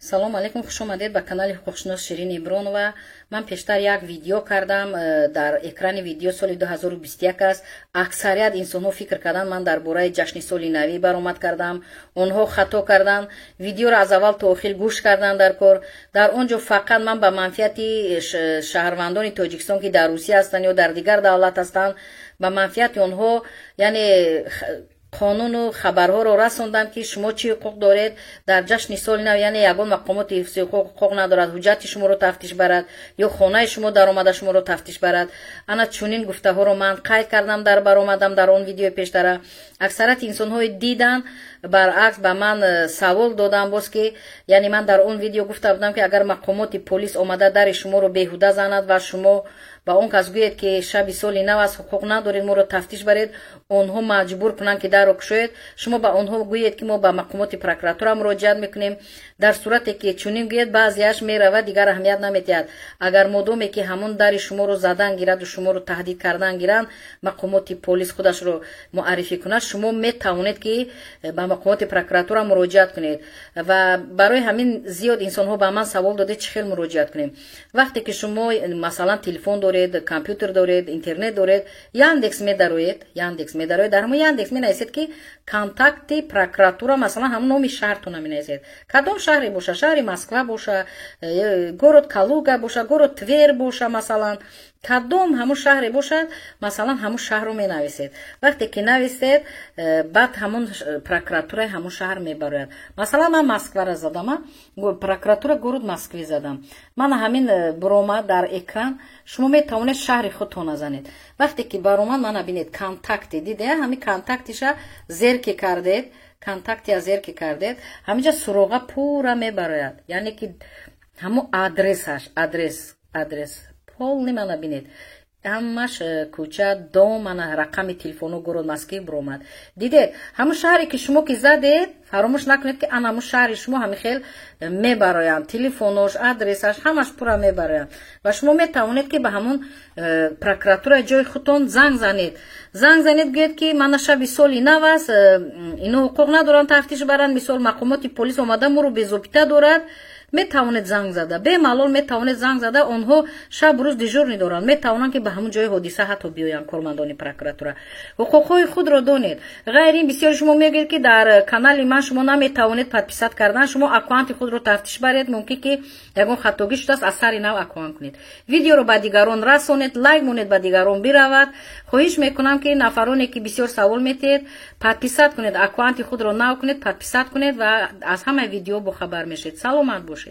Салом алейкум, хуш омадед ба канали ҳуқуқшинос Ширин Ибронова. Ман пештар як видео кардам, дар экрани видео соли 2021 аст. Аксарият инсонҳо фикр карданд, ман дар бораи ҷашни соли навӣ баромад кардам. Онҳо хато карданд, видеоро аз аввал то охир гӯш карданд дар кор. Дар он ҷо фақат ман ба манфиати шаҳрвандони Тоҷикистон, ки дар Русия ҳастанд ё дар дигар давлат ҳастанд, ба манфиати онҳо, яъне қонуну хабарҳоро расондам, ки шумо чӣ ҳуқуқ доред дар ҷашни соли нав. Яъне ягон мақомоти ҳифзи ҳуқуқ ҳуқуқ надорад ҳуҷҷати шуморо тафтиш барад ё хонаи шумо даромада шуморо тафтиш барад. Ана чунин гуфтаҳоро ман қайд кардам дар баромадам дар он видеои пештара. Аксарияти инсонҳое диданд, баръакс ба ман савол додам боз, ки яъне ман дар он видео гуфта будам, ки агар мақомоти полис омада дари шуморо беҳуда занад ва шумо ба он кас гӯед, ки шаби соли нав аст, ҳуқуқ надоред моро тафтиш баред, онҳо маҷбур кунанд, ки дарро кушоед, шумо ба онҳо гӯед, ки мо ба мақомоти прокуратура муроҷиат мекунем. Дар сурате ки чунин гӯед, баъзеаш меравад, дигар аҳамият намедиҳад. Агар модоме ки ҳамон дари шуморо задан гираду шуморо таҳдид кардан гиранд, мақомоти полис худашро муаррифӣ кунад, шумо метавонед, ки ба мақомоти прокуратура муроҷиат кунед. Ва барои ҳамин зиёд инсонҳо ба ман савол додед, чӣ хел муроҷиат кунем. Вақте ки шумо, масалан, телефон доред, компютер доред, интернет доред, Яндекс медароед, Яндекс медароед, дар ҳамон Яндекс менависед, ки контакти прокуратура, масалан, ҳамон номи шаҳртона менависед, кадом шаҳре боша, шаҳри Москва боша, город Калуга боша, город Твер боша, масалан, кадом ҳамун шаҳре бошад, масалан, ҳамун шаҳрро менависед. Вақте ки нависед, баъд ҳамун прокуратураи ҳамун шаҳр мебарояд. Масалан, ман Москваро задам, прокуратура город Москвы задам, мана ҳамин буромад дар экран. Шумо метавонед шаҳри худтона занед. Вақте ки баромад, мана бинед, контакты диде, ҳамин контактиша зер ки кардед, контактия зер ки кардед, ҳаминҷа суроға пурра мебарояд, яъне ки ҳамун адресаш, адрес полный. Мана бинед, ҳамаш кӯча, дом, мана рақами телефону, город Москвы буромад. Дидед, ҳамун шаҳре ки шумо ки задед, фаромӯш накунед, ки ан ҳамун шаҳри шумо ҳамин хел мебароянд, телефонош, адресаш, ҳамаш пурра мебароянд ва шумо метавонед, ки ба ҳамун прокуратураи ҷои худтон занг занед. Занг занед, гӯед, ки мана шаби соли нав аст, ино ҳуқуқ надоранд тафтиш баранд, мисол, мақомоти полис омада моро безобита дорад. Метавонед занг зада, бемалол метавонед занг зада, онҳо шаб рӯз дежурный доранд, метавонанд, ки ба ҳамун ҷои ҳодиса ҳатто биёянд кормандони прокуратура. Ҳуқуқҳои худро донед. Ғайр ин, бисёри шумо мегӯед, ки дар канали ман шумо наметавонед подписать кардан. Шумо аккаунти худро тафтиш баред, мумкин ки ягон хатогӣ шудааст, аз сари нав аккаунт кунед. Видеоро ба дигарон расонед, лайк монед, ба дигарон биравад. Хоҳиш мекунам, ки нафароне ки бисёр савол метиҳед, подписать кунед, аккаунти худро нав кунед, подписать кунед ва аз ҳамаи видео бохабар мешед. Саломат бошед.